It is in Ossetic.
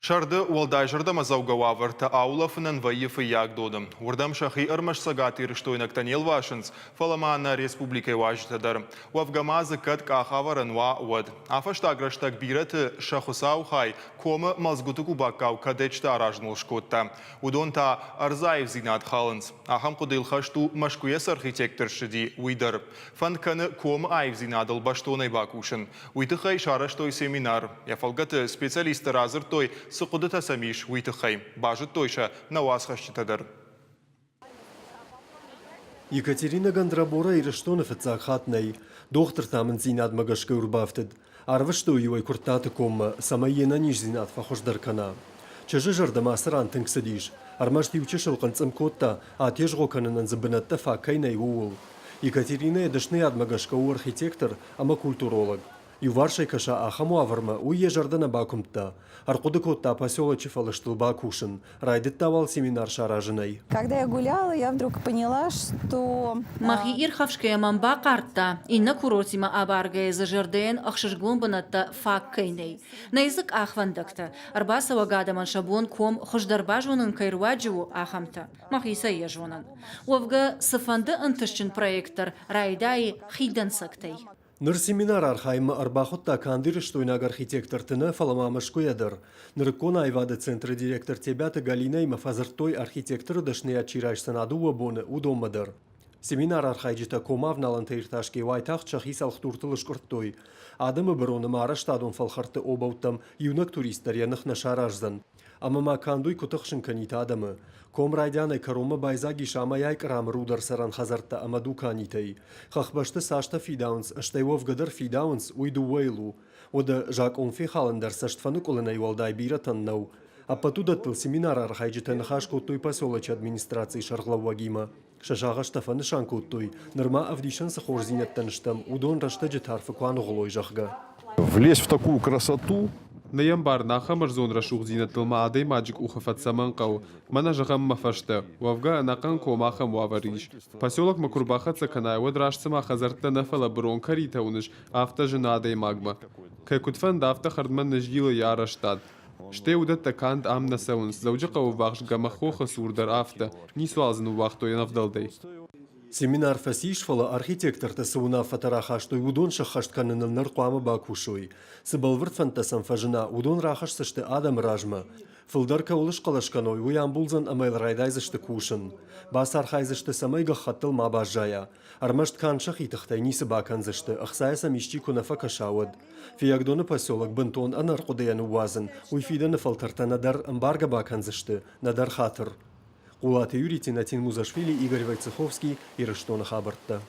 Сӕрды уӕлдай зӕрдӕмӕдзӕугӕ уавӕртӕ аулӕфынӕн вӕййы Фыййагдоны. Уырдӕм сӕхи ӕрмӕст цӕгатирыстойнӕгтӕ не лвасынц, фӕлӕ ма нӕ республикӕйы уазджытӕ дӕр. Уӕвгӕ ма дзы кӕд къахӕвӕрӕн уа, уӕд. А-фӕстаг рӕстӕг бирӕты сӕ Хуыцауы хай комы мӕлдзгуыты къубаккау коттеджтӕ аразыныл скодта. Уыдон та ӕрдзы аивдзинад халынц. Ахӕм хъуыдыйыл хӕст у, Мӕскуыйӕ цы архитектор ссыди, уый дӕр. Фӕнд кӕны комы аивдзинадыл бӕстонӕй бакусын. Уый тыххӕй сарӕзтой семинар. Йӕ фӕлгӕты специалисттӕ радзырдтой, цы хъуыдытӕ сӕм ис, уый тыххӕй. Базыдтой сӕ нӕ уацхӕсджытӕ дӕр. Екатерина Гондрабора Ирыстоны фыццаг хатт нӕй. Дохтырты амынддзинадмӕ гӕсгӕ ӕрбафтыд. Арвыстой-иу ӕй Куырттаты коммӕ, цӕмӕй йе нӕниздзинад фӕхуыздӕр кӕна. Чызджы зӕрдӕмӕ ацы ран тынг цыдис. Ӕрмӕст иу чысыл хъынцъым кодта, атезгъо кӕнынӕн дзы бынӕттӕ фаг кӕй нӕй, ууыл. Екатеринӕ йӕ дӕсныйадмӕ гӕсгӕ у архитектор ӕмӕ культуролог. Иуварсӕй кӕса ахӕм уавӕрмӕ, уый йӕ зӕрдӕ нӕ бакуымдта. Ӕрхъуыды кодта поселочы фӕлыстыл бакусын. Райдыдта уал семинар саразынӕй. Когда я гуляла, я вдруг поняла, что... Мӕхи ирхӕфсгӕйӕ мӕм бахъардта, иннӕ курортимӕ абаргӕйӕ дзы зӕрдӕйӕн ӕхсызгон бынӕттӕ фаг кӕй нӕй. Нӕй дзы къахвӕндӕгтӕ, ӕрбацӕуӕг адӕмӕн сӕ бон ком хуыздӕр базонын кӕй руаджы у, ахӕмтӕ. Мӕхицӕй йӕ зонын. Уӕвгӕ, цыфӕнды ӕнтыстджын проект дӕр райдайы хи дӕнцӕгтӕй. Ныр семинар архайынмӕ ӕрбахуыдта канд ирыстойнаг архитекторты нӕ, фӕлӕ ма Мӕскуыйӕ дӕр. Нырыккон аивады центры директор Тебиаты Галинӕимӕ фӕдзырдтой архитекторы дӕсныйад чи райсдзӕн а дыууӕ боны, уыдонмӕ дӕр. Семинары архайджытӕ комавналӕнтӕ иртасгӕ уайтагъд сӕхи цӕлхдуртыл скъуырдтой. Адӕмы быроны ма арӕзтадон фӕлхӕртты обӕуттӕм иунӕг турист дӕр йӕ ных нӕ сараздзӕн. Ӕмӕ ма канд уый куы тыхсын кӕнид адӕмы. Ком райдианӕй кӕронмӕ байдзаг ис амӕй-ай кърамы рудӕр цӕрӕн хӕдзӕрттӕ ӕмӕ дуканитӕй. Хӕхбӕсты цастӕ фидауынц, стӕй уӕвгӕ дӕр фидауынц, уый дыууӕйыл у. Уӕдӕ закъон фехалын дӕр цӕстфӕныкъуылынӕй уӕлдай бирӕтӕн нӕу. Ӕппӕт уыдӕттыл семинары архайджытӕ ныхас кодтой поселочы администрацийы сӕргълӕууӕгимӕ. Сӕ сагъӕстӕ фӕнысан кодтой, нырма ӕвдисӕн цы хорздзинӕдтӕн стӕм, уыдон рӕстӕджы тарфы куы аныгъуылой, зӕгъгӕ. Влезть в такую красоту. Нӕ йӕ ӕмбарын, ахӕм ӕрдзон рӕсугъддзинӕдтыл ма адӕймаджы къухы фӕд цӕмӕн хъӕуы. Мӕнӕ зӕгъӕм мӕ фӕстӕ. Уӕвгӕ, ӕнӕхъӕн ком ахӕм уавӕр ис. Поселокмӕ куы рбахӕццӕ кӕнай, уӕд раст цыма хӕдзӕрттӕ нӕ, фӕлӕ бырон кӕритӕ уыныс, афтӕ зыны адӕймагмӕ. Кӕй куыд фӕнды, афтӕ хӕрдмӕ ныззилы йӕ арӕзтад. Стӕй уыдӕттӕ канд ам нӕ цӕуынц, Дзӕуджыхъӕуы ввахс Гӕмӕххохы цур дӕр афтӕ, ницуал дзы ныууагътой ӕнӕвдӕлдӕй. Семинар фӕцис, фӕлӕ архитектортӕ цы уынаффӕтӕ рахастой, уыдон сӕххӕст кӕныныл ныр хъуамӕ бакусой. Цы бӕлвырд фӕндтӕ сӕм фӕзына, уыдон рахӕсдзысты адӕмы размӕ. Фылдӕр кӕуыл схъӕлӕс кӕной, уый амбулдзӕн ӕмӕ йыл райдайдзысты кусын. Бацархайдзысты, цӕмӕй гӕххӕттыл ма баззайа. Ӕрмӕст канд сӕхи тыхтӕй ницы бакӕндзысты, ӕхцайӕ сӕм исчи куы нӕ фӕкӕса, уӕд. Фиййагдоны поселок бынтон ӕнӕрхъуыдыйӕ ныууадзын, уый фидӕны фӕлтӕртӕ нӕдӕр ӕмбаргӕ бакӕндзысты, нӕдӕр хатыр. Хъулаты Юрий, Тинатин Музашвили, Игорь Войцеховский, Ирыстоны хабӕрттӕ.